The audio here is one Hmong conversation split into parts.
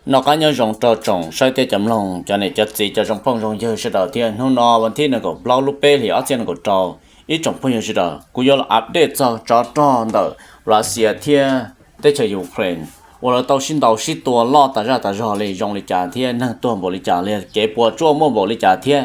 Noj qab nyob zoo rau tsoom saib thiab cov mloog, cov niam cov txiv, cov zoo phooj zoo ywg sawv daws thiab. Hnub no vas thib nees nkaum plaub lub peb hlis ob txhiab nees nkaum rau, ib tsoom phooj ywg sawv daws, kuv yuav los update txog tsov rog ntawm Russia thiab teb chaws Ukraine uas lawv tau sib ntaus sib tua loj tas zaj tas zog li zoo li cas thiab neeg tuag npaum li cas li, kev puas tsuaj muaj npaum li cas thiab.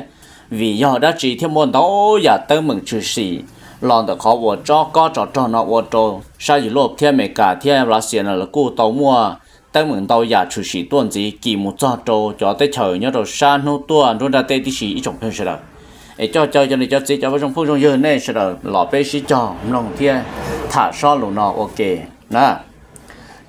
Vim yog dab tsi thiaj muaj ntau yam teeb meem tshwm sim los ntawm qhov uas tsob kob tsov rog no ua rau sab Europe thiab Amelikas thiab Russia no lawv kuj tau muaj teeb meem ntau yam tshwm sim tuaj ntxiv kis mus txog rau cov teb chaws nyob rau sab hnub tuaj nruab nrab teb tib si ib tsoom phooj ywg sawv daws. Es coj caw cov niam cov txiv, cov zoo phooj zoo ywg nej sawv daws los peb sib cog mloog thiab tham sob lus no ua ke na.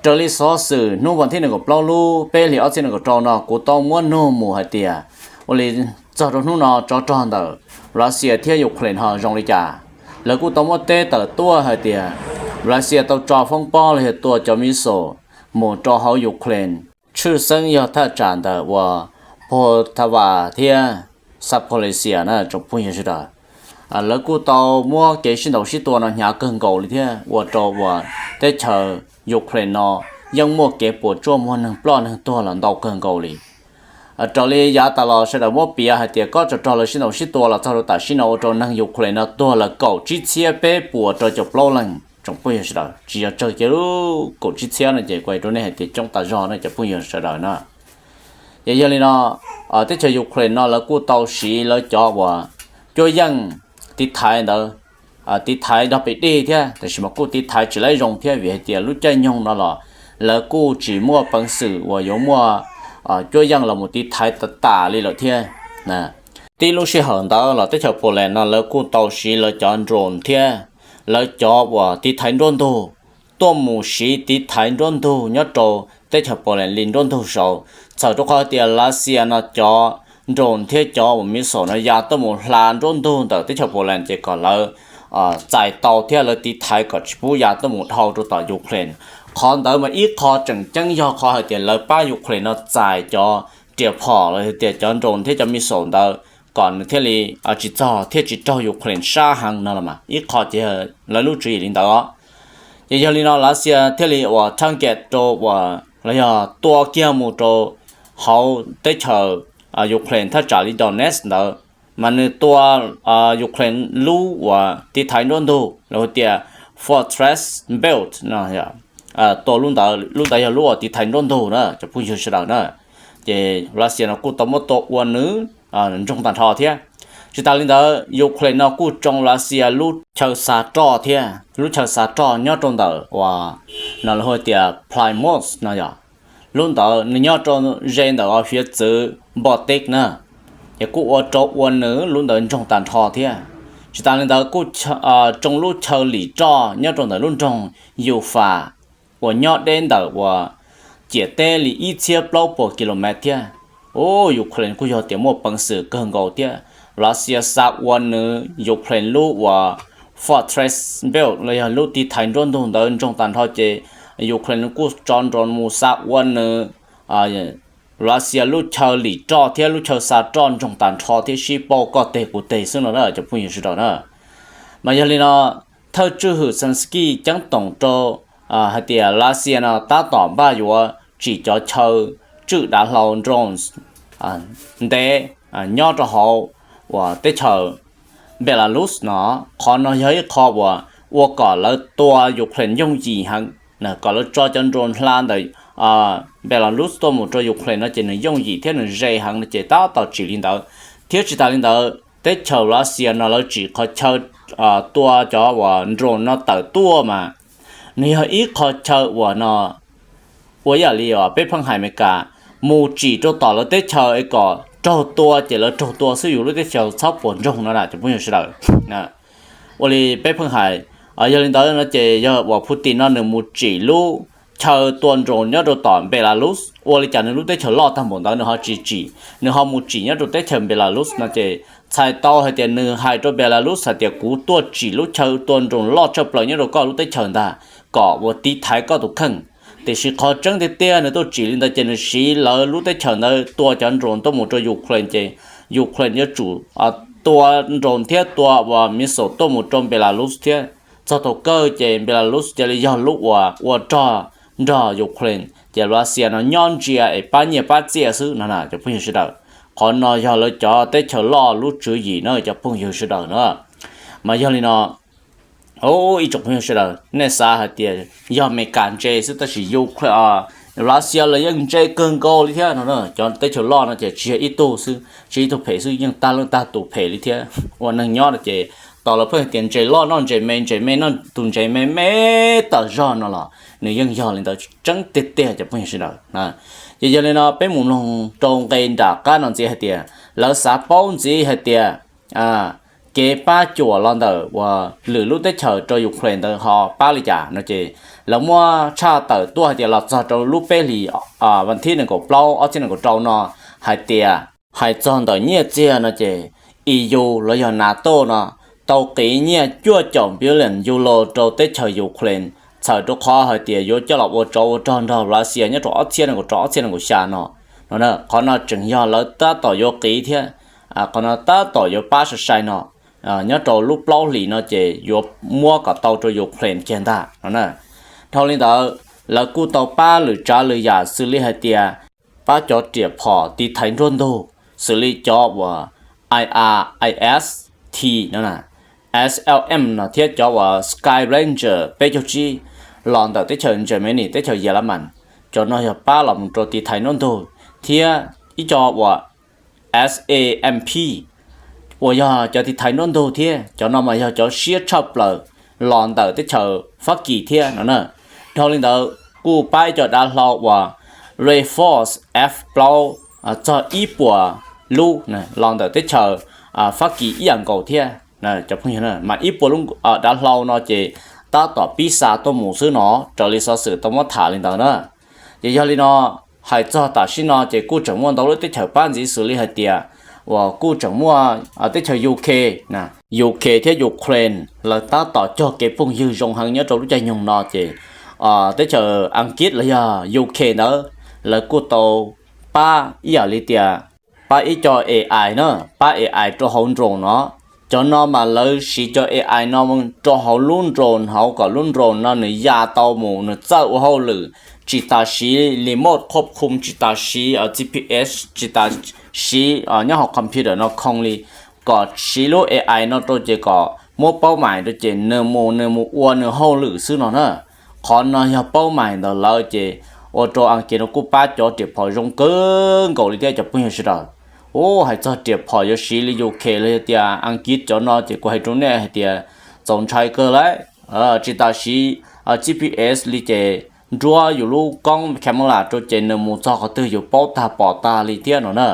Raws li xov xwm hnub vas thib nees nkaum plaub lub peb hlis ob txhiab nees nkaum rau no kuv tau muab nug mus hais tias, ua li txog rau hnub no tsov rog ntawm Russia thiab Ukraine ho zoo li cas. Lawv kuj tau muab teb tawm tuaj hais tias Russia tau tso foob pob los yog tua cov missile mus rau hauv Ukraine, tshwj xeeb yog thaj tsam ntawm uas Poltava thiab Zaporizhzhia na tsoom phooj ywg sawv daws. Lawv kuj tau muab kev sib ntaus sib tua no hnyav kawg nkaus li thiab ua rau uas teb chaws Ukraine no yeej muaj kev puas tsuaj muaj neeg ploj neeg tuag los ntau kawg nkaus li. Raws li yav tas los sawv daws muab piav hais tias kob tsov rog lawv sib ntaus sib tua los txog rau tam sim no ua rau neeg Ukraine no tuag lawm kaum tsib txhiab peb puas rau caum plaub leeg tsoom phooj ywg sawv daws. Tsis yog tsawg kiag li, kaum tsib txhiab no ces kuv hais rau nej hais tias coob tas zog no cov phooj ywg sawv daws na. Yog, yog li no, teb chaws Ukraine no lawv kuj tau siv lawv cov uas cuab yeej tiv thaiv ntawd, tiv thaiv dog pes dig thiab, tab sis mas kuj tiv thaiv tsis laib zoo thiab vim hais tias lub caij nyoog no los lawv kuj tsis muaj peev xwm uas yuav muaj cuab yeej los mus tiv thaiv tas tas li lawm thiab. Tib lub sij hawm ntawd los teb chaws Poland no lawv kuj tau siv lawv cov drone thiab lawv cov uas tiv thaiv nruab ntug tuaj mus siv tiv thaiv nruab ntug nyob rau teb chaws Poland li nruab ntug saud, txawm rau qhov tias Russia no cov drone thiab cov uas missile no ya tuaj mus hla nruab ntug ntawm teb chaws Poland ces kom lawv txais tau thiab lawv tiv thaiv kom tsis pub ya tuaj mus dhau rau tom Ukraine. Qhov ntawd mas ib qho tseem ceeb yog qhov hais tias lawv pab Ukraine no txais cov riam phom los tias cov drone thiab cov missile ntawd kom nws thiaj li tsis txog thiab tsis raug Ukraine sab heev no los mas ib qho ces lawv lub tswv yim li ntawd os. Ces yog li no Russia thiaj li uas target rau uas los yog tua kiag mus rau hauv teb chaws Ukraine thaj tsam li Donetsk ntawd, mas nws tua Ukraine lub uas tiv thaiv nruab ntug los hais tias Fortress Belt no, tua lub ntawd, lub ntawd yog lub uas tiv thaiv nruab ntug na cov phooj ywg sawv daws na. Ces Russia no kuj tau muab tua ua nws ntsoog tag nrho thiab. Tsis tas li ntawd Ukraine no kuj tsoo Russia lub chaw xa roj thiab, lub chaw xa roj nyob rau ntawm uas no lawv hu tias Plymouth no yog, lub ntawd nws nyob rau ze ntawm uas hiav txwv Baltic na, ces kuj ua rau ua nws lub ntawd ntsoog tag nrho thiab. Tsis tas li ntawd kuj tsoo lub chaw lim roj nyob rau ntawm lub nroog Ufa uas nyob deb ntawm uas ciam teb li ib txhiab plaub puas kilomev thiab. Ukraine kuj yog tias muaj peev xwm kawg nkaus thiab. Russia xa ua nws Ukraine lub uas Fortress Belt los yog lub tiv thaiv nruab ntug ntawd ntsoog tag nrho ces Ukraine kuj tso drone mus xa ua nws Russia lub chaw lim roj thiab lub chaw xa roj ntsoog tag nrho thiab sib pauj koj teg kuv teg xwb no na cov phooj ywg sawv daws na. Mas yog li no, thawj tswj hwm Zelensky ceeb toom rau hais tias Russia no tab tom npaj yuav tsim cov chaw tswj dav hlau drones ntev nyob rau hauv uas teb chaws Belarus no. Qhov no yog ib qho uas ua kom lawv tua Ukraine yooj yim heev, kom lawv tso cov drone hla ntawm Belarus tuaj mus rau Ukraine no ces nws yooj yim thiab nws ze heev no ces tab tom tsim li ntawd. Thiab tsis tas li ntawd teb chaws Russia no lawv tsim qhov chaw tua cov uas drone no tawm tuaj mas nws yog ib qho chaw uas no ua ib yam li peb pheej hais Amelikas mus tsim rau tom lawv teb chaws es kom raug tua ces lawv raug tua xwb yus lub teb chaws txhob puas ntsoog no na cov phooj ywg sawv daws. Ua li peb pheej hais, yog li ntawd no ces yog uas Putin no nws mus tsim lub chaw tua drone nyob rau tom Belarus ua li cas nws lub teb chaws loj tag npaum ntawd nws ho tsis tsim, nws ho mus tsim nyob rau teb chaws Belarus no ces txhais tau hais tias nws hais rau Belarus hais tias kuv tuaj tsim lub chaw tua drone loj tshaj plaws nyob rau koj lub teb chaws ntag kom uas tiv thaiv koj tus kheej. Tiam sis qhov tseeb tiag tiag nws tuaj tsim li ntawd ces nws siv lawv lub teb chaws ntawd tua cov drone tuaj mus rau Ukraine ces Ukraine yuav tsum tua drone thiab tua uas missile tuaj mus rau Belarus thiab. Txog thaum kawg ces Belarus cia li yog lub uas ua rog nrog Ukraine ces Russia no nyob ntsia es pab nyiaj pab txiaj xwb no na cov phooj ywg sawv daws. Qhov no yog lawv cov teb chaws loj lub tswv yim na cov phooj ywg sawv daws na. Mas yog li no, ib tsoom phooj ywg sawv daws, nej xav hais tias yog Amelikas ntse xwb, tab sis Ukraine, Russia los yeej ntse kawg nkaus li thiab no. Cov teb chaws loj no ces tsis yog ib tug xwb, tsis ib tug phem xwb, yeej tag leej tag tus phem li thiab. Ua neeg nyob no ces tos lawv pheej hais tias ntses loj noj ntses me, ntses me noj tus ntses me me tas zog no los nws yeej yog li ntawd tseeb tiag tiag cov phooj ywg sawv daws. Ces yog li no peb mus mloog rau nqe nram qab no ntxiv hais tias lawv xav paub ntxiv hais tias kev pab cuam los ntawm uas lwm lub teb chaws rau Ukraine ntawd ho pab li cas no ces lawv muab tshaj tawm tuaj hais tias los txog rau lub peb hlis vas thib nees nkaum plaub ob txhiab nees nkaum rau no hais tias hais txog ntawm nyiaj txiag no ces E U los yog NATO no tau qiv nyiaj cuaj caum billion euro rau teb chaws Ukraine txhawm rau qhov hais tias yuav coj los ua tsov ua rog nrog Russia nyob rau ob txhiab nees nkaum rau ob txhiab nees nkaum xya no. Qhov no tseem yog lawv tab tom yuav qiv thiab, qhov no tab tom yuav pab sai sai no. Nyob rau lub plaub hlis no ces yuav muab kom tau rau Ukraine kiag ntag no na. Dhau li ntawd, lawv kuj tau pab lwm tsav lwm yam xws li hais tias pab cov riam phom tiv thaiv nruab ntug, xws li cov uas I R I S T no, S L M no thiab cov uas Sky Ranger peb caug tsib los ntawm teb chaws Germany, teb chaws Yelamas, cov no yog pab los mus rau tiv thaiv nruab ntug, thiab ib co uas S A M P uas yog cov tiv thaiv nruab ntug thiab, cov no mas yog cov siab tshaj plaws los ntawm teb chaws Fab Kis thiab no na. Dhau li ntawd kuj pab ib co dav hlau uas Rayforce F plaub txog ib puas lub los ntawm teb chaws Fab Kis ib yam nkaus thiab. Cov phooj ywg, mas ib puas lub dav hlau no ces tab tom pib xa tuaj mus xwb no, raws li xov xwm tau muab tham li ntawd na. Ces yog li no, hais txog tam sim no ces kuj tseem muaj ntau lub teb chaws pab ntxiv xws li hais tias uas kuj tseem muaj teb chaws U K, U K thiab Ukraine lawv tab tom cog kev phooj ywg zoo heev nyob rau lub caij nyoog no ces teb chaws Askiv los yog U K ntawd lawv kuj tau pab ib yam li tias pab ib co A I na, pab A I rau hauv drone no. Cov no mas lawv siv cov A I no rau hauv lub drone hauv kom lub drone no nws ya tau mus nws txawj ua hauj lwm, tsis tas siv remote control, tsis tas siv G P S, tsis tas siv nyob hauv computer no khoo li, kom siv lub A I no rau ces kom muab paub mais rau ces nws mus nws mus ua nws hauj lwm xwb no na. Qhov no yog paub mais ntawm lawv ces ua rau Askiv no kuj pab cov riam phom zoo kawg nkaus li thiab cov phooj ywg sawv daws. Ub, hais txog riam phom yuav siv li U K los yog tias Askiv cov no ces kuv hais rau nej hais tias txaus ntshai kawg lauj. Tsis tas siv G P S li ces nruab yus lub koob camera rau ces nws mus txog qhov twg yus paub tag pom tag li thiab no na.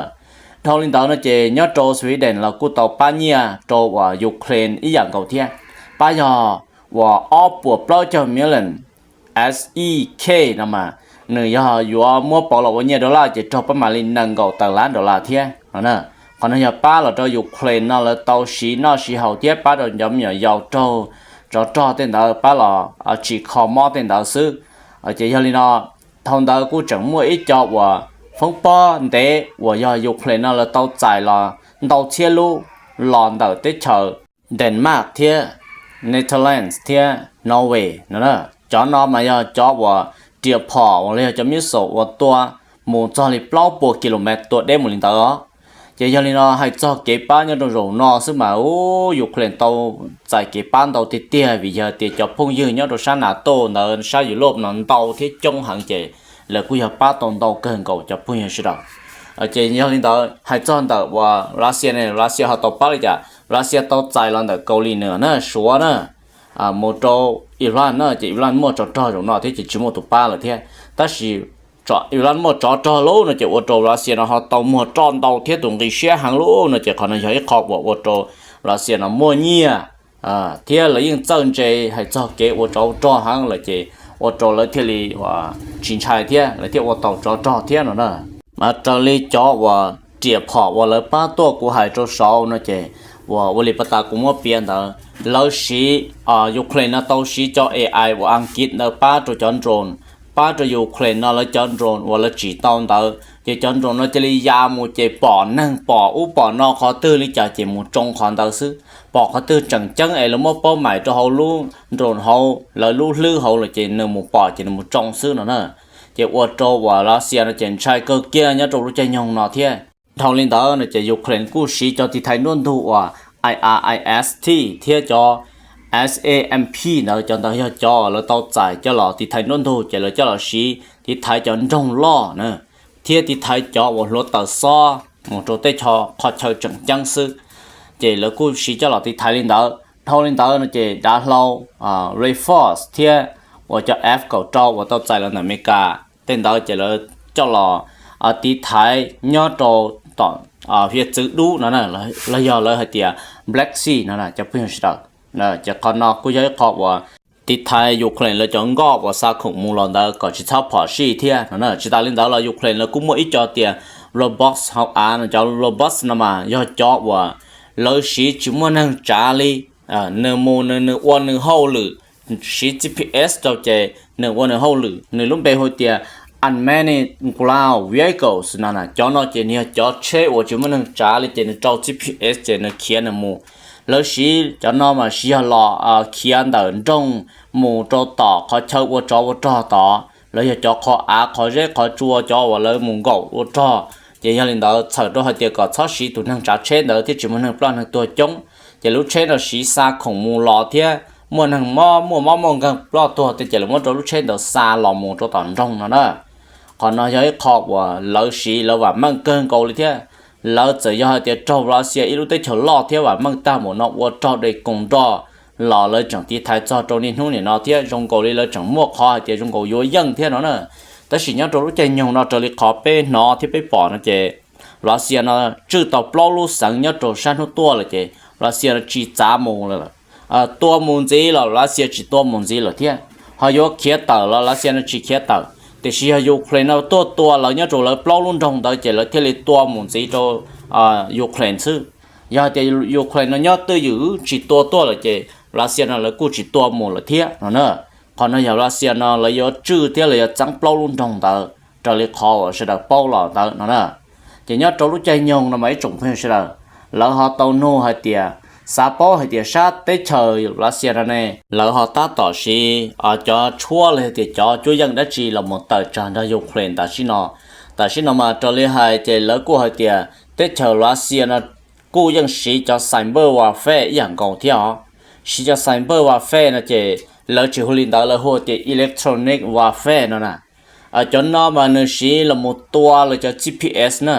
Dhau li ntawd no ces nyob rau Sweden los kuj tau pab nyiaj rau uas Ukraine ib yam nkaus thiab, pab yog uas ob puas plaub caug million S E K no mas nws yog yuav muab pauv los ua nyiaj dollar ces raug pab mam li nees nkaum tawm lab dollar thiab no na. Qhov no yog pab los rau Ukraine no lawv tau siv noj siv haus thiab pab rau cov me nyuam yaus raug tsov rog tej ntawd pab los tsim kho mob tej ntawd xwb. Ces yog li no, dhau ntawd kuj tseem muaj ib co uas foob pob ntev uas yog Ukraine no lawv tau txais los ntau txhiab lub los ntawm teb chaws Denmark thiab Netherlands thiab Norway no. Cov no mas yog cov uas riam phom uas los yog cov missile uas tua mus txog li plaub puas kilomev tua deb mus li ntawd os. Ces yog li no hais txog kev pab nyob rau zaum no xwb mas ub, Ukraine tau txais kev pab ntau tiag tiag vim yog tias cov phooj ywg nyob rau sab NATO ntawd sab Europe no ntau thiab coob heev ces lawv kuj yog pab tau ntau kawg nkaus cov phooj ywg sawv daws. Ces yog li ntawd hais txog ntawm uas Russia ne, Russia ho tau pab li cas? Russia tau txais los ntawm Kaus Lim Nws na, Suav na, mus rau Iran na, ces Iran muaj tsov rog zaum no thiab ces tsis muaj tus pab lawm thiab. Tab sis Iran muaj tsov rog lub no ces ua rau Russia no ho tau muag roj ntau thiab tus nqi siab heev lub no ces qhov no yog ib qho uas ua rau Russia no muaj nyiaj thiab lawv yeej txawj ntse hais txog kev ua tsov rog heev lawm ces ua rau lawv thiaj li tsis ntshai thiab lawv thiaj ua tau tsov rog thiab no na. Mas raws li cov uas riam phom uas lawv pab tuaj kuv hais rau saud no ces uas ua li pas tas kuv muab piav ntawd, lawv siv, Ukraine no tau siv cov A I uas Askiv ntawd pab rau cov drone, pab rau Ukraine no lawv cov drone uas lawv tsim tau ntawd ces cov drone no cia li ya mus ces pom neeg pom ub pom no qhov twg li cas ces mus tsoo qhov ntawd xwb. Pom qhov twg tseem ceeb es lawv muab paub mais rau hauv lub drone hauv lawv lub hlwb hauv lawm ces nws mus pom ces nws mus tsoo xwb no na. ces ua rau uas Russia no ces ntshai kawg kiag nyob rau lub caij nyoog no thiab. Dhau li ntawd no ces Ukraine kuj siv cov tiv thaiv nruab ntug uas IRIS-T thiab cov SAMP ntawd, cov ntawd yog cov lawv tau txais coj los tiv thaiv nruab ntug ces lawv coj los siv tiv thaiv cov nroog loj na, thiab tiv thaiv cov uas hluav taws xob mus rau tej qhov chaw tseem ceeb xwb, ces lawv kuj siv coj los tiv thaiv li ntawd. Dhau li ntawd no ces dav hlau Rayforce thiab uas cov F kaum rau uas tau txais los ntawm Amelikas tej ntawd ces lawv coj los tiv thaiv nyob rau tom hiav txwv dub no, los yog lawv hais tias Black Sea no cov phooj ywg sawv daws. Ces qhov no kuj yog ib qho uas tiv thaiv Ukraine lawv cov nkoj uas xa khoom mus los ntawd kom tsis txhob phom sij thiab no. Tsis tas li ntawd los Ukraine lawv kuj muaj ib co tias robots hauv av no, cov robots no mas yog cov uas lawv siv tsis muaj neeg tsav li, nws mus nws nws ua nws hauj lwm, siv GPS rau ces nws ua nws hauj lwm, nws lub npe hu tias unmanned ground vehicles no. Cov no ces nws yog cov tsheb uas tsis muaj neeg tsav li ces nws rau GPS ces nws khiav nws mus. Lawv siv cov no mas siv yog los khiav ntawm nroog mus rau tom qhov chaw ua tsov ua rog tod, los yog cov qhov av qhov zeb qhov tsua cov uas lawv mus nkaum ua rog. Ces yog li ntawd txhawm rau hais tias kom txhob siv tus neeg tsav tsheb ntawd thiaj tsis muaj neeg ploj neeg tuag coob. Ces lub tsheb no siv xa khoom mus los thiab muaj neeg mob muaj mob muaj nkeeg ploj tuag tej ces lawv muab rau lub tsheb ntawd xa los mus rau tom nroog no na. Qhov no yog ib qho uas lawv siv lawv vam meej kawg nkaus li thiab. Lawv txawm yog hais tias raug Russia ib lub teb chaws loj thiab vam meej tag npaum no ua rog dej koom nroj los lawv tseem tiv thaiv txog rau niaj hnub nim no thiab zoo nkaus li lawv tseem muaj qhov hais tias zoo nkaus yuav yeej thiab no na. Tab sis nyob rau lub caij nyoog no raws li qhov peb hnov thiab peb pom no ces Russia no tswj tau plaub lub xeev nyob rau sab hnub tuaj lawm ces Russia no tsis txav mus lawm. Tua mus ntxiv los Russia tsis tua mus ntxiv lawm thiab, ho yuav khiav tawm los Russia no tsis khiav tawm, tiam sis yog Ukraine no tuaj tua lawv nyob rau lawv plaub lub nroog ntawd ces lawv thiaj li tua mus ntxiv rau Ukraine xwb. Yog hais tias Ukraine no nyob twj ywm tsis tua tuaj lawm ces Russia no lawv kuj tsis tua mus lawm thiab no na. Qhov no yog Russia no lawv yuav tswj thiab lawv yuav txeeb plaub lub nroog ntawd raws li qhov uas sawv daws paub los ntawd no na. Ces nyob rau lub caij nyoog no mas ib tsoom phooj ywg sawv daws, lawv ho tau nug hais tias, xav paub hais tias sab teb chaws Russia no ne lawv ho tab tom siv cov tshuab los hais tias cov cuab yeej dab tsi los mus tawm tsam nrog Ukraine tam sim no. Tam sim no mas raws li hais ces lawv kuj hais tias teb chaws Russia no kuj yeej siv cov cyber warfare ib yam nkaus thiab os. Siv cov cyber warfare no ces lawv tsis hu li ntawd, lawv hu tias electronic warfare no na. Cov no mas nws siv los mus tua lawv cov GPS na.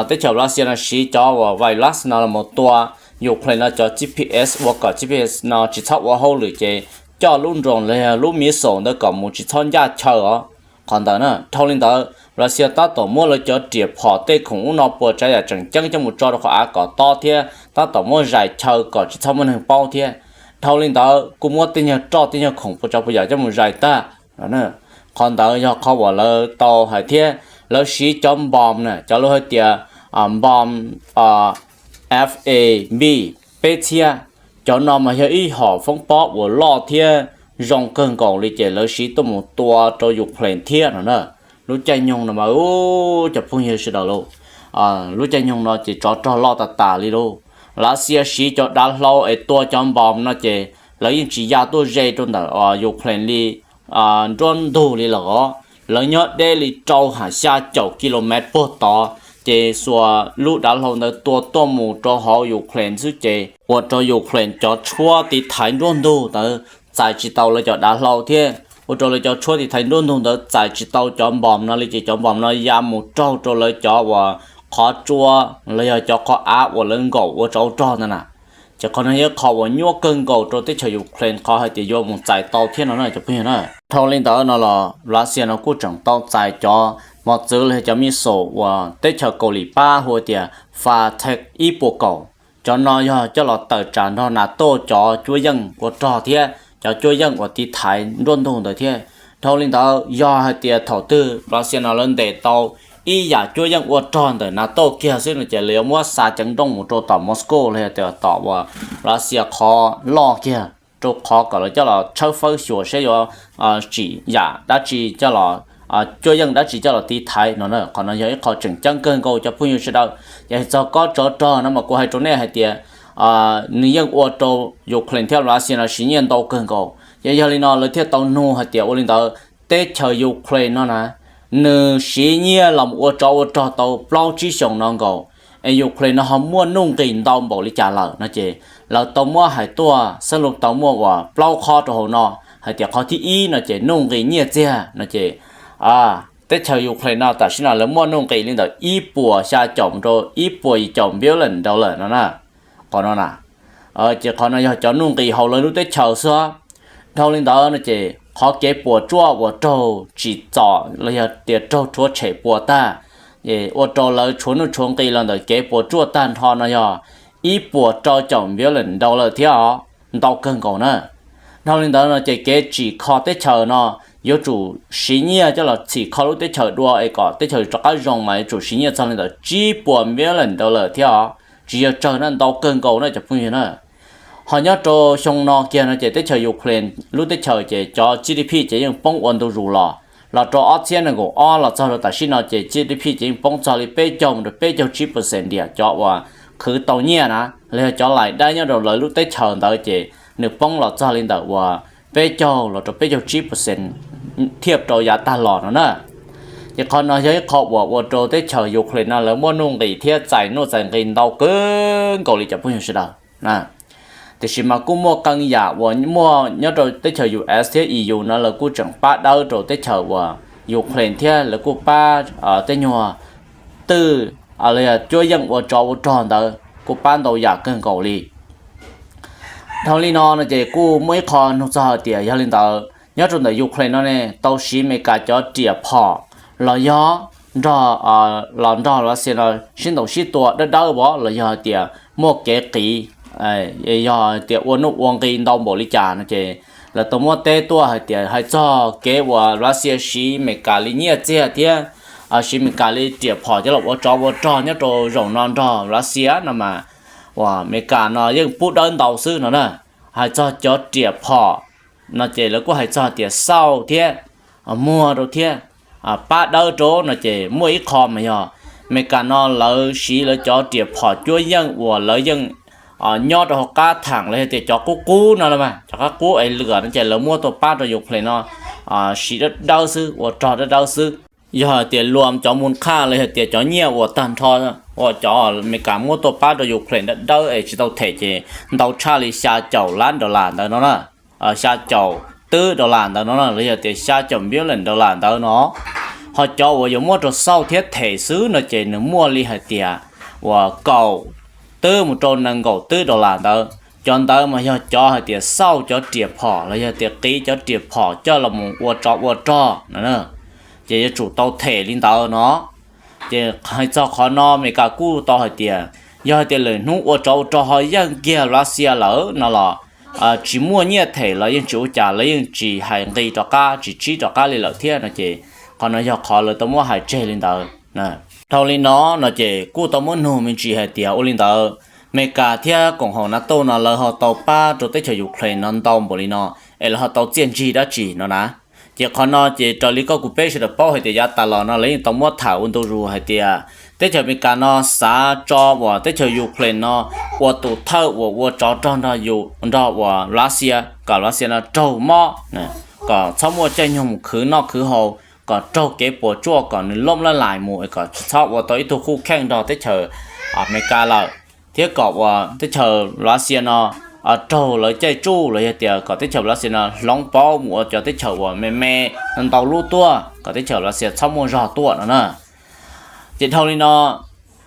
Teb chaws Russia no siv cov uas virus no los mus tua Ukraine no cov GPS ua kom GPS no tsis txhob ua hauj lwm ces coj lub drone los yog lub missile ntawd kom mus tsis txhob ncaj chaw os. Qhov ntawd na, dhau li ntawd Russia tab tom muab lawv cov riam phom tej khoom ub no puas tsav yam tseem ceeb coj mus tso rau qhov av kom tob thiab tab tom muab zais chaw kom tsis txhob muaj neeg paub thiab. Dhau li ntawd kuj muab tej nyuag roj tej nyuag khoom puas tsav puas yam coj mus zais tag. Qhov ntawd yog qhov uas lawv tau hais thiab. Lawv siv cov npom na, cov lawv hais tias npom F A B peb txhiab. Cov no mas yog ib hom foob pob uas loj thiab zoo kawg nkaus li ces lawv siv tuaj mus tua rau Ukraine thiab no na. Lub caij nyoog no mas cov phooj ywg sawv daws lauj, lub caij nyoog no ces tsov rog loj tas tas li lauj. Russia siv cov dav hlau es tua cov npom no ces lawv yeej tsis ya tuaj ze rau ntawm Ukraine li nruab ntug li los os. Lawv nyob deb li rau ham xya caum kilomev puag tod ces xuas lub dav hlau ntawd tua tuaj mus rau hauv Ukraine xwb ces ua rau Ukraine cov tshuab tiv thaiv nruab ntug ntawd txais tsis tau lawv cov dav hlau thiab ua rau lawv cov tshuab tiv thaiv nruab ntug ntawd txais tsis tau cov npom no li ces cov npom no ya mus raug rau lawv cov uas qhov tsua los yog cov qhov av uas lawv nkaum ua tsov rog ntawd na. Ces qhov no yog qhov uas nyuaj kawg nkaus rau teb chaws Ukraine qhov hais tias yuav mus txais tau thiab no na cov phooj ywg na. Dhau li ntawd no los Russia no kuj tseem tau txais cov mos txwv los yog cov missile uas teb chaws Kaus Lim Pab hu tias Far Tech ib puas kaum. Cov no yog coj los tawm tsam nrog NATO cov cuab yeej ua rog thiab cov cuab yeej uas tiv thaiv nruab ntug ntawd thiab. Dhau li ntawd yog hais tias thaum twg Russia no lawv ntes tau ib yam cuab yeej ua rog ntawm NATO kiag xwb no ces lawv yuav muab xa ceev nrooj mus rau tom Moscow los yog tias tom uas Russia qhov loj kiag rau qhov kom lawv coj los tshawb fawb xyuas saib yuav tsim yam dab tsi coj los, cuab yeej dab tsi coj los tiv thaiv no na. Qhov no yog ib qho tseem ceeb kawg nkaus cov phooj ywg sawv daws. Ces txog kob tsov rog no mas kuv hais rau nej hais tias nws yeej ua rau Ukraine thiab Russia no siv nyiaj ntau kawg nkaus. Ces yog li no lawv thiaj tau nug hais tias ua li ntawd teb chaws Ukraine no na, nws siv nyiaj los ua tsov ua rog tau plaub tsib xyoos no nkaus, es Ukraine no ho muaj nuj nqis ntau npaum li cas lawm no ces lawv tau muab hais tuaj xab lus tau muaj uas plaub qhov rau hauv no, hais tias qhov thib ib no ces nuj nqis nyiaj txiag no ces teb chaws Ukraine no tam sim no lawv muaj nuj nqis li ntawm ib puas xya caum mus rau ib puas yim caum billion dollar no na. Qhov no na, ces qhov no yog cov nuj nqis hauv lawv lub teb chaws xwb. Dhau li ntawd no ces qhov kev puas tsuaj uas raug tsim txom los yog tias raug rhuav tshem puas tag, es ua rau lawv tshuav nuj tshuav nqis los ntawm kev puas tsuaj tag nrho no yog ib puas rau caum billion dollar thiab os, ntau kawg nkaus na. Dhau li ntawd no ces kev tsim kho teb chaws no yuav tsum siv nyiaj coj los txhim kho lub teb chaws dua es kom teb chaws rov qab zoo mas yuav tsum siv nyiaj txog li ntawm tsib puas billion dollar thiab os, tsis yog tsawg na, ntau kawg nkaus na cov phooj ywg na. Ho nyob rau xyoo no kiag no ces teb chaws Ukraine lub teb chaws ces cov G D P ces yeej poob ua ntu zus los, los rau ob txhiab nees nkaum ob los txog rau tam sim no ces G D P ces yeej poob txog li peb caug mus rau peb caug tsib percent diam cov uas khwv tau nyiaj na, los yog cov laim dab nyob rau lawv lub teb chaws ntawd ces nws poob los txog li ntawm uas peb caug los rau peb caug tsib percent thiaj rau yav tag los no na. Ces qhov no yog ib qho uas ua rau teb chaws Ukraine no lawv muaj nuj nqis thiab txais nuj txais nqis ntau kawg nkaus li cov phooj ywg sawv daws. Tiam sis mas kuj muaj qee yam uas muaj nyob rau teb chaws U S thiab E U no lawv kuj tseem pab dawb rau teb chaws uas Ukraine thiab lawv kuj pab tej nyuag twj los yog cuab yeej ua tsov ua rog ntawd kuj pab ntau yam kawg nkaus li. Dhau li no no ces kuj muaj ib qho nug txog hais tias yog li ntawd nyob rau ntawm Ukraine no ne tau siv Amelikas cov riam phom los yog nrog, los nrog Russia no sib ntaus sib tua dawb dawb vov los yog hais tias muaj kev qiv, yog hais tias ua nuj ua nqi ntau npaum li cas no ces lawv tau muab teb tuaj hais tias hais txog kev uas Russia siv Amelikas li nyiaj txiag thiab siv Amelikas li riam phom coj los ua tsov ua rog nyob rau zaum no nrog Russia no mas uas Amelikas no yeej pub dawb ntau xwb no na. Hais txog cov riam phom no ces lawv kuj hais txog tias xauj thiab muag rau thiab pab dawb rau no ces muaj ib qho mas yog Amelikas no lawv siv lawv cov riam phom cuab yeej uas lawv yeej nyob rau hauv qab thaam los yog tias cov qub qub no, cov qab qub es lwm no ces lawv muab tuaj pab rau Ukraine no siv dawb dawb xwb, ua rog dawb dawb xwb. Yog hais tias luam cov mus qhaj los yog tias cov nyiaj uas tag nrho uas cov Amelikas muab tuaj pab rau Ukraine dawb dawb es tsis tau them ces ntau tshaj li xya caum lab dollar ntawd no na, xya caum twb dollar ntawd no na los yog tias xya caum billion dollar ntawd no. Ho cov uas yuav muab rau xauj thiab them xwb no ces nws muaj li hais tias uas kaum twb mus rau nees nkaum twb dollar ntawd. Cov ntawd mas yog cov hais tias xauj cov riam phom los yog tias qiv cov riam phom coj los mus ua tsov ua rog no, ces yuav tsum tau them li ntawd no. Ces hais txog qhov no Amelikas kuj tau hais tias yog hais tias lwm hnub ua tsov ua rog ho yeej kiag Russia lawm no los tsis muaj nyiaj them los yeej tsis ua cas, lawv yeej tsis hais nqi rov qab, tsis tsib rov qab li lawm thiab no ces qhov no yog qhov lawv tau muab hais tseg li ntawd. Dhau li no no ces kuj tau muab nug me ntsis hais tias ua li ntawd Amelikas thiab koom haum NATO no lawv ho tau pab rau teb chaws Ukraine no ntau npaum li no es lawv ho tau txiaj ntsig dab tsi no na. Ces qhov no ces raws li koj kuv peb sawv daws paub hais tias yav tas los no lawv yeej tau muab tham ua ntu zus hais tias teb chaws Amelikas no xav tso uas teb chaws Ukraine no ua tus thawj uas ua tsov rog nrog uas Russia kom Russia no raug mob, kom txhob muaj caij nyoog mus khwv noj khwv haus, kom raug kev puas tsuaj, kom nws loj laj lais mus es kom tsis txhob ua tau ib tug khuj kheej nrog teb chaws Amelikas lawm, thiab kom uas teb chaws Russia no raug lawv caij tsuj los yog tias kom teb chaws Russia no hloov pauv mus ua cov teb chaws uas me me ntau lub tuaj, kom teb chaws Russia txhob muaj zog tuaj no na. Ces dhau li no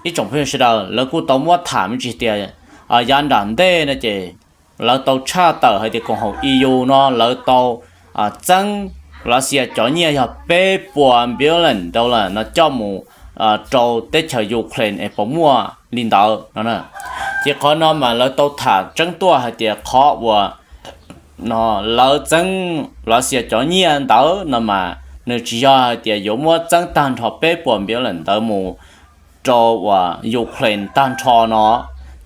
ib tsoom phooj ywg sawv daws lawv kuj tau muab tham me ntsis tias yav nram ntej no ces lawv tau tshaj tawm hais tias koom haum E U no lawv tau txeeb Russia cov nyiaj yog peb puas billion dollar no coj mus rau teb chaws Ukraine es puas muaj li ntawd no. Ces qhov no mas lawv tau tham tseeb tuaj hais tias qhov uas lawv txeeb Russia cov nyiaj ntawd no mas nws tsis yog hais tias yuav muab txeeb tag nrho peb puas billion ntawd mus rau uas Ukraine tag nrho no.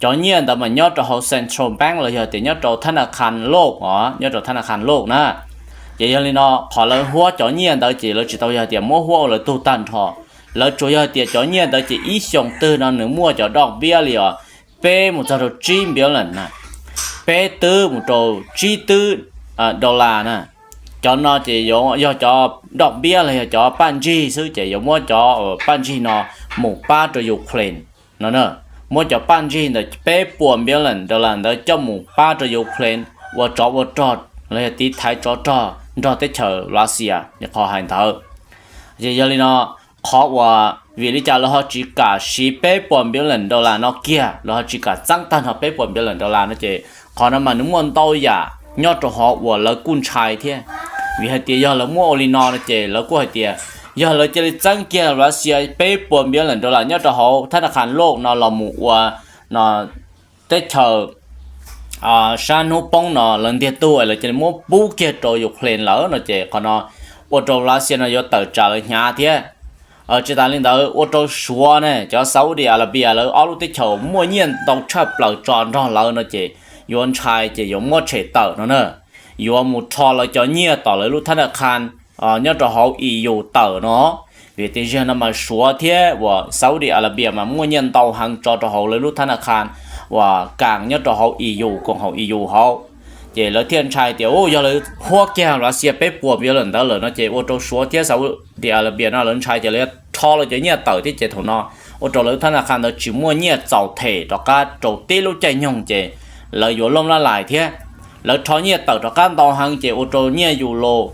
Cov nyiaj ntawd mas nyob rau hauv central bank los yog tias nyob rau thab na kha loj os, nyob rau thab na kha loj na. Ces yog li no qhov lawv huab cov nyiaj ntawd ces lawv tsis tau yog tias muab huab ua lawv tug tag nrho. Lawv tsuas yog tias cov nyiaj ntawd ces ib xyoos twg no nws muaj cov doj npiab li os, peb mus txog rau tsib billion na, peb twb mus rau tsib twb dollar na. Cov no ces yog cov doj npiab los yog cov paj ntsig xwb, ces yuav muab cov paj ntsig no mus pab rau Ukraine no. Muab cov paj ntsig ntawd peb puas npiab lees dollar ntawd coj mus pab rau Ukraine ua tsov ua rog los yog tiv thaiv tsov rog nrog teb chaws Russia li qhov hais ntawd. Ces yog li no, qhov uas vim li cas lawv ho tsis kam siv peb puas npiab lees dollar no kiag, lawv ho tsis kam txeeb tag nrho peb puas npiab lees dollar no ces qhov no mas nws muaj ntau yam nyob rau hauv uas lawv kuj ntshai thiab. Vim hais tias yog lawv muab ua li no no ces lawv kuj hais tias yog lawv cia li txeeb kiag Russia peb puas npiab lees dollar nyob rau hauv thab na kha loj no los mus ua no teb chaws sab hnub poob no lawv ntiag tug es lawv cia li muab pub kiag rau Ukraine lawm no ces qhov no ua rau Russia no yuav tawm tsam lawv hnyav thiab. Tsis tas li ntawd ua rau Suav ne, cov Saudi Arabia lawv ob lub teb chaws muaj nyiaj ntau tshaj plaws tso nrog lawv no ces yuav ntshai ces yuav muab tshem tawm no na. Yuav mus rho lawv cov nyiaj tom lawv lub thab na kha nyob rau hauv E U tawm no. Vim tias zaum no mas Suav thiab uas Saudi Arabia mas muaj nyiaj ntau heev tso rau hauv lawv lub thab na kha uas kas nyob rau hauv E U, koom haum E U hauv. Ces lawv thiaj ntshai tias u yog lawv huab kiag Russia peb puas npiab lees ntawd lawm no ces ua rau Suav thiab Saudi Arabia no lawv ntshai ces lawv rho lawv cov nyiaj tawm thiab ces thaum no ua rau lawv thab na kha ntawd tsis muaj nyiaj txaus them rov qab rau tib lub caij nyoog ces lawv yuav looj laj lais thiab. Lawv rho nyiaj tawm rov qab ntau heev ces ua rau nyiaj Europe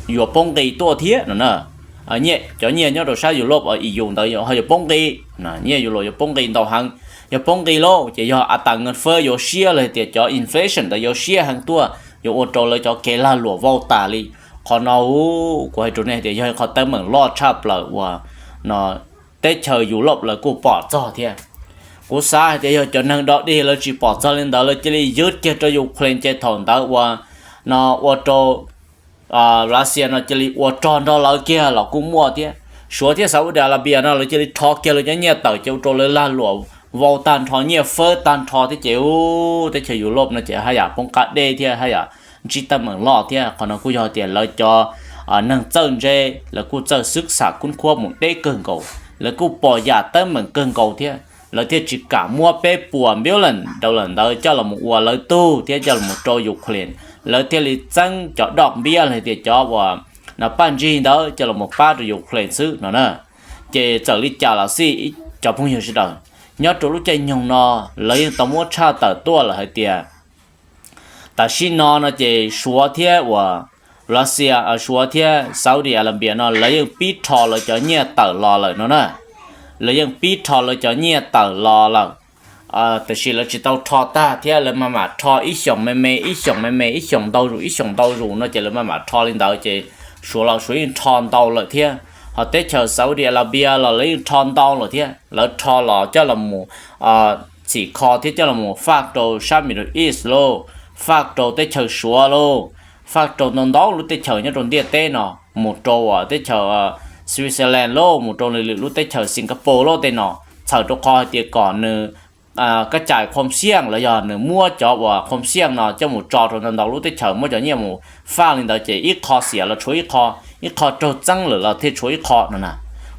yuav poob nqi tuaj thiab no na. Cov nyiaj nyob rau sab Europe E U ntawd ho yuav poob nqi, nyiaj Europe yuav poob nqi ntau heev. Yog poob nqi lauj ces yog a tas nqaj fab yuav siab los tias cov inflation ntawd yuav siab heev tuaj, yuav ua rau lawv cov kev lag luam vau tas li. Qhov no kuv hais rau nej tias yog ib qhov teeb meem loj tshaj plaws uas no teb chaws Europe lawv kuj pom txog thiab. Kuv xav hais tias yog cov neeg dog dig lawv tsis pom txog li ntawd lawv cia li ywj kiag rau Ukraine ces thaum ntawd uas no ua rau Russia no cia li ua rog nrog lawv kiag los kuj muaj thiab. Suav thiab Saudi Arabia no lawv cia li rho kiag lawv cov nyiaj tawm ces ua rau lawv lag luam vau tag nrho, nyiaj fawb tag nrho thiab ces u teb chaws Europe no ces haj yam poob qab deb thiab haj yam ntsib teeb meem loj thiab. Qhov no kuj yog tias lawv cov neeg txawj ntse lawv kuj txawj xwb xam kub khuab mus deb kawg nkaus, lawv kuj pom yam teeb meem kawg nkaus thiab lawv thiaj tsis kam muab peb puas billion dollar ntawd coj los mus ua lawv tug thiab coj los mus rau Ukraine. Lawv thiaj li txeeb cov doj npiab los tias cov uas no paj ntsig ntawd coj los mus pab rau Ukraine xwb no na. Ces txawm li cas los xij cov phooj ywg sawv daws, nyob rau lub caij nyoog no lawv yeej tau muab tshaj tawm tuaj lawm hais tias tam sim no no ces Suav thiab uas Russia, Suav thiab Saudi Arabia no lawv yeej pib rho lawv cov nyiaj tawm los lawm no na. Lawv yeej pib rho lawv cov nyiaj tawm los lawm, tiam sis lawv tsis tau rho tag thiab lawv maj mam rho ib xyoos me me ib xyoos me me ib xyoos ntau zus ib xyoos ntau zus no ces lawv maj mam rho li ntawd ces Suav los Suav yeej rho ntau lawm thiab. Ho teb chaws Saudi Arabia los lawv yeej rho ntau lawm thiab, lawv rho los coj los mus txhim kho thiab coj los mus faj rau sab Middle East lauj, faj rau teb chaws Suav lauj, faj rau ntau ntau lub teb chaws nyob rau ntiaj teb no, mus rau teb chaws Switzerland lauj, mus rau lwm lub teb chaws Singapore lauj tej no, txhawm rau qhov hais tias kom nws kab cais khom xiaj los yog nws muab cov uas khom xiaj no coj mus tso rau ntau ntau lub teb chaws, muab cov nyiaj mus faj li ntawd ces ib qho xiam los tshuav ib qho, ib qho raug txeeb lawm los thiaj tshuav ib qho no na.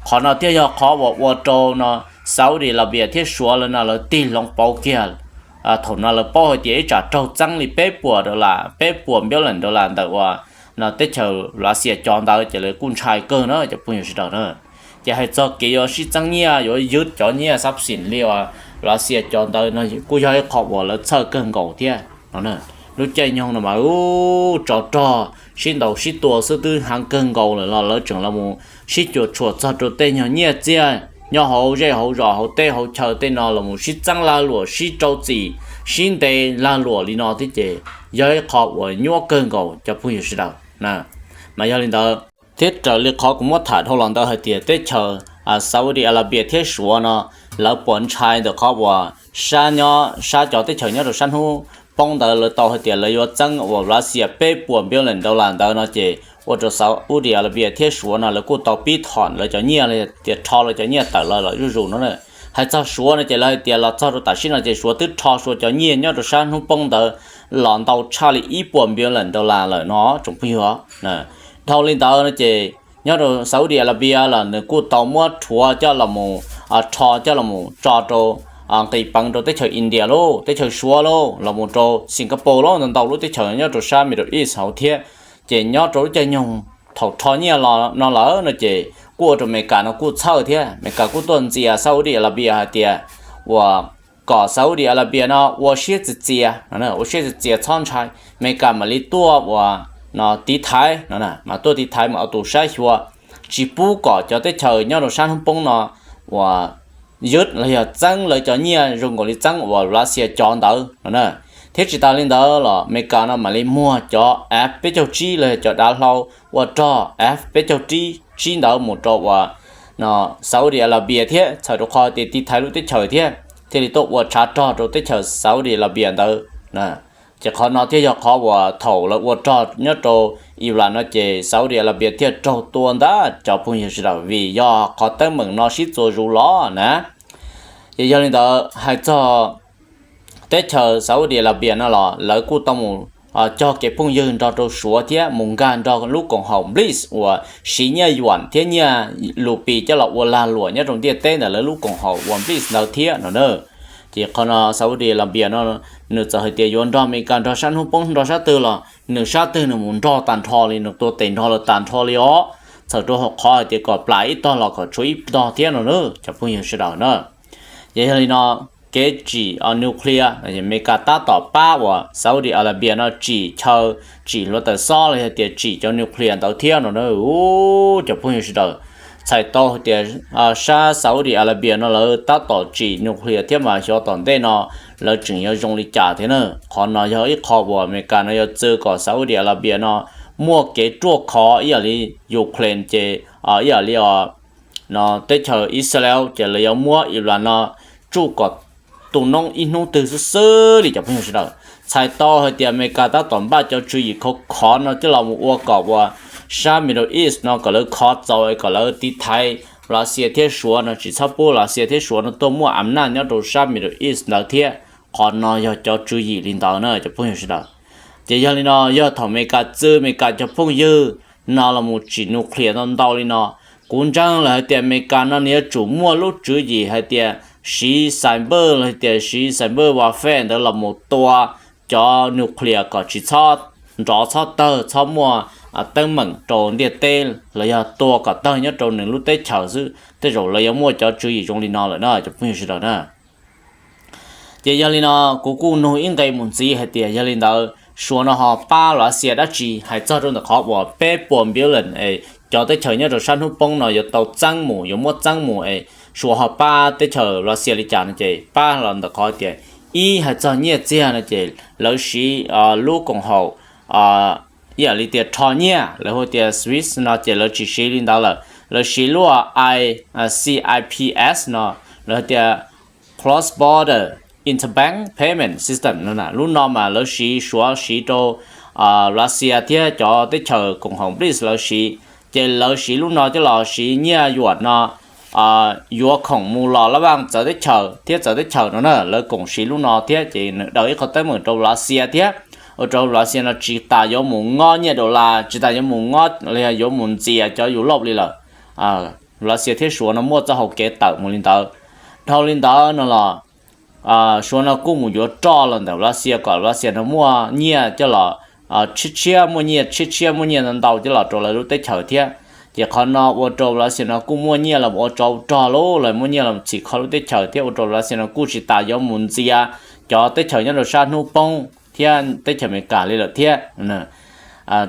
Qhov no thiaj yog qhov uas ua rau no Saudi Arabia thiab Suav lawv no lawv tig hloov pauv kiag. Thaum no lawv paub hais tias ib tsam raug txeeb li peb puas dollar, peb puas billion dollar ntawm uas no teb chaws Russia cov ntawd ces lawv kuj ntshai kawg na cov phooj ywg sawv daws na. Ces hais txog kev yuav sib txeeb nyiaj yuav ywj cov nyiaj xab xim li uas Russia cov ntawd no kuj yog ib qho uas lawv txhawj kawg nkaus thiab no. Lub caij nyoog no mas u tsov rog sib ntaus sib tua xwb twb heev kawg nkaus lawm los lawv tseem los mus sib cuam tshuam txog rau tej nyuag nyiaj txiag nyob hauv zej hauv zos hauv teb hauv chaw tej no los mus sib txeeb lag luam sib rau txim sib ntes lag luam li no thiab ces yog ib qho uas nyuaj kawg nkaus cov phooj ywg sawv daws na. Mas yog li ntawd thiab raws li qhov kuv muab tham dhau los ntawd hais tias teb chaws Saudi Arabia thiab Suav no lawv puas ntshai ntawm qhov uas sab nyob sab cov teb chaws nyob rau sab hnub poob ntawd lawv tau hais tias lawv yuav txeeb uas Russia peb puas billion dollar ntawd no ces ua rau Saudi Arabia thiab Suav no lawv kuj tau pib thom lawv cov nyiaj los tias rho lawv cov nyiaj tawm los los zuj zus no na. Hais txog Suav no ces lawv hais tias los txog rau tam sim no ces Suav twb rho Suav cov nyiaj nyob rau sab hnub poob ntawd los ntau tshaj li ib puas billion dollar lawm no tsoom phooj ywg. Dhau li ntawd no ces nyob rau Saudi Arabia los nws kuj tau muab rhuav coj los mus, rho coj los mus tso rau nqis peev rau teb chaws India lauj, teb chaws Suav lauj, los mus rau Singapore lauj, ntau ntau lub teb chaws nyob rau sab Middle East hauv thiab. Ces nyob rau lub caij nyoog thaum rho nyiaj los no lawm no ces kuj ua rau Amelikas no kuj txhawj thiab, Amelikas kuj tuaj ntxias Saudi Arabia hais tias uas kom Saudi Arabia no ua siab txias txias, ua siab txias txias txhob ntshai, Amelikas mam li tuaj uas no tiv thaiv no, mas tuaj tiv thaiv mas ua tus saib xyuas tsis pub kom cov teb chaws nyob rau sab hnub poob no uas ywj los yog txeeb lawv cov nyiaj zoo nkaus li txeeb uas Russia cov ntawd no na. Thiab tsis tas li ntawd los Amelikas no mam li muag cov F peb caug tsib los yog cov dav hlau ua rog F peb caug tsib ntawd mus rau uas no Saudi Arabia thiab, txhawm rau qhov tias tiv thaiv lub teb chaws thiab thiaj li tuaj ua tshav rog rau teb chaws Saudi Arabia ntawd. Ces qhov no thiaj yog qhov uas thaum lawv ua rog nyob rau Iran no ces Saudi Arabia thiaj raug tua ntag cov phooj ywg sawv daws, vim yog qhov teeb meem no sib txuas zus los na. Ces yog li ntawd hais txog teb chaws Saudi Arabia no los lawv kuj tau mus cog kev phooj ywg nrog rau Suav thiab mus nkag nrog lub koom haum BRICS uas siv nyiaj yuam thiab nyiaj luv pis coj los ua lag luam nyob rau ntiaj teb ntawm lawv lub koom haum uas BRICS ntawd thiab no na. Ces qhov no Saudi Arabia no nws txawm hais tias yuav nrog Amelikas nrog sab hnub poob nrog sab twg los nws sab twg nws mus nrog tag nrho li, nws tua tes nrog lawv tag nrho li os. Txhawm rau qhov hais tias kom plam ib tog los kom tshuav ib tog thiab no na cov phooj ywg sawv daws na. Ces yog li no kev tsim nuclear, Amelikas tab tom pab uas Saudi Arabia no tsim chaw, tsim hluav taws xob los yog tias tsim cov nuclear ntawd thiab no na. Cov phooj ywg sawv daws, txhais tau hais tias sab Saudi Arabia no lawv tab tom tsim nuclear thiab mas xyov tom ntej no lawv tseem yuav zoo li cas thiab na. Qhov no yog ib qho uas Amelikas no yuav txwv kom Saudi Arabia no muaj kev ruaj khov ib yam li Ukraine ces ib yam li no teb chaws Israel ces lawv yuav muab Iran no tsuj kom tu noob ib hnub twg xwb xwb li cov phooj ywg sawv daws. Txhais tau hais tias Amelikas tab tom npaj cov tswv yim khov khov no coj los mus ua kom uas sab Middle East no kom lawv khov txaus kom lawv tiv thaiv Russia thiab Suav no tsis txhob pub Russia thiab Suav no tuaj muaj am naj nyob rau sab Middle East ntawd thiab. Qhov no yog cov tswv yim li ntawd na cov phooj ywg sawv daws. Ces yog li no yog thaum Amelikas txwv Amelikas cov phooj ywg no los mus tsim nuclear ntau ntau li no, kuv ntseeg lawm hais tias Amelikas no nws yuav tsum muaj lub tswv yim hais tias siv cyber los hais tias siv cyber warfare ntawd los mus tua cov nuclear kom tsis txhob nrov txhob tawg txhob muaj teeb meem rau ntiaj teb los yog tua kom tawg nyob rau nws lub teb chaws xwb. Tej zaum lawv yuav muaj cov tswv yim zoo li no lawm na cov phooj ywg sawv daws na. Ces yog li no kuv kuj nug ib nqe mus ntxiv hais tias yog li ntawd Suav no ho pab Russia dab tsi hais txog rau ntawm qhov uas peb puas billion es cov teb chaws nyob rau sab hnub poob no yuav tau txeeb mus, yuav muab txeeb mus es Suav ho pab teb chaws Russia li cas no ces pab los ntawm qhov tias ib hais txog nyiaj txiag no ces lawv siv lub koom haum ib yam li tias rho nyiaj lawv hu tias SWIFT no ces lawv tsis siv li ntawd lawm, lawv siv lub I, CIPS no lawv tias Cross Border Interbank Payment System no. Lub no mas lawv siv Suav siv rau Russia thiab cov teb chaws koom haum BRICS lawv siv, ces lawv siv lub no coj los siv nyiaj yuam no yuav khoom mus los laj vaj txawv teb chaws thiab txawv teb chaws no na, lawv koom siv lub no thiab ces nws daws ib qho teeb meem rau Russia thiab ua rau Russia no tsis tas yuav mus ngob nyiaj dollar, tsis tas yuav mus ngob los yog yuav mus ntxias cov Europe li lawm. Russia thiab Suav no muaj txoj hau kev tawm mus li ntawd. Dhau li ntawd no los Suav no kuj mus yuav roj los ntawm Russia kom Russia no muaj nyiaj coj los tshiab tshiab, muaj nyiaj tshiab tshiab, muaj nyiaj ntau ntau coj los rau lawv lub teb chaws thiab. Ces qhov no ua rau Russia no kuj muaj nyiaj los ua tsov rog lauj, los muaj nyiaj los txhim kho lub teb chaws thiab ua rau Russia no kuj tsis tas yuav mus ntxias cov teb chaws nyob rau sab hnub poob thiab teb chaws Amelikas li lawm thiab.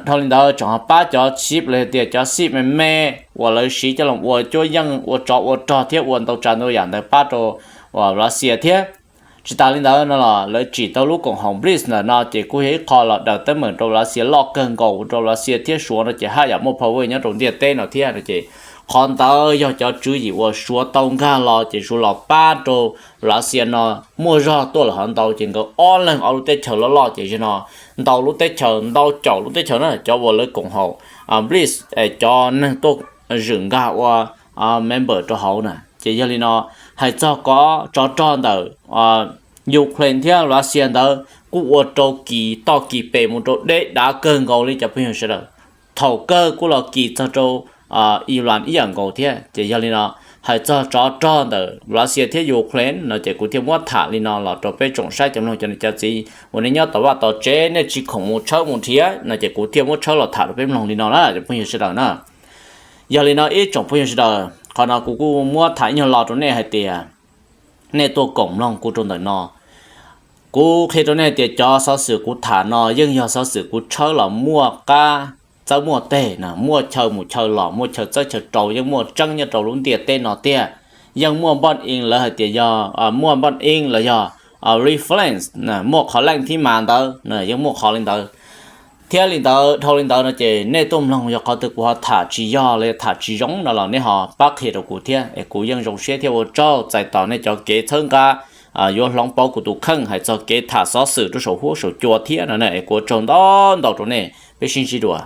Dhau li ntawd tseem ho pab cov chip los tias cov xij me me uas lawv siv coj los ua cuab yeej ua tsov ua rog thiab ua ntau tsav ntau yam ntawd pab rau uas Russia thiab. Tsis tas li ntawd no los lawv tsim tau lub koom haum BRICS ntawm no ces kuj yog ib qho los daws teeb meem rau Russia loj kawg nkaus, rau Russia thiab Suav no ces haj yam muaj power nyob rau ntiaj teb no thiab no ces qhov ntawd yog cov tswv yim uas Suav tau nkag los ces Suav los pab rau Russia no muaj zog tuaj lawm hov ntau ces nkawd ob leeg ob lub teb chaws loj loj ces zaum no ntau lub teb chaws, ntau caum lub teb chaws na cov uas lawv koom haum BRICS cov neeg tuaj zwm nkag ua member rau hauv na. Ces yog li no hais txog kov tsov rog ntawm Ukraine thiab Russia ntawd kuj ua rau kis toj kis pes mus rau deb dav kawg nkaus li cov phooj ywg sawv daws. Thaum kawg kuj los kis txog rau Iran ib yam nkaus thiab. Ces yog li no hais txog tsov rog ntawm Russia thiab Ukraine no ces kuv thiaj muab tham li no los rau peb tsoom saib cov mloog cov niam cov txiv uas nej nyob tom vaj tom tsev, nej tsis khoom mus tshawb mus nrhiav no ces kuv thiaj muab tshawb los tham rau peb mloog li no na cov phooj ywg sawv daws na. Yog li no ib tsoom phooj ywg sawv daws, qhov no kuv kuj muab tham ib nyuag lo rau nej hais tias nej tuaj koom mloog kuv rau ntawm no. Kuv qhia rau nej hais tias cov xov xwm kuv tham no yeej yog xov xwm kuv tshawb los muaj qab txawb muaj teg na, muaj chaw mus chaw los, muaj chaw txawb chaw rau, yeej muaj tseeb nyob rau lub ntiaj teb no tiag. Yeej muaj npoj in lawv hais tias yog, muaj npoj in los yog reference, muaj qhov leej thib mas ntawd, yeej muaj qhov li ntawd. Thiab li ntawd, dhau li ntawd no ces nej tuaj mloog yog qhov twg kuv ho tham tsis yog los yog tham tsis zoo no los nej ho pab qhia rau kuv thiab es kuv yeej zoo siab thiab ua tsaug txais tos nej cov kev txhawb nqa yuav hloov pauv kuv tus kheej hais txog kev tham xov xwm rau saum huab saum cua thiab no es kuv ua tsaug ntau ntau rau nej. Peb sib ntsib dua.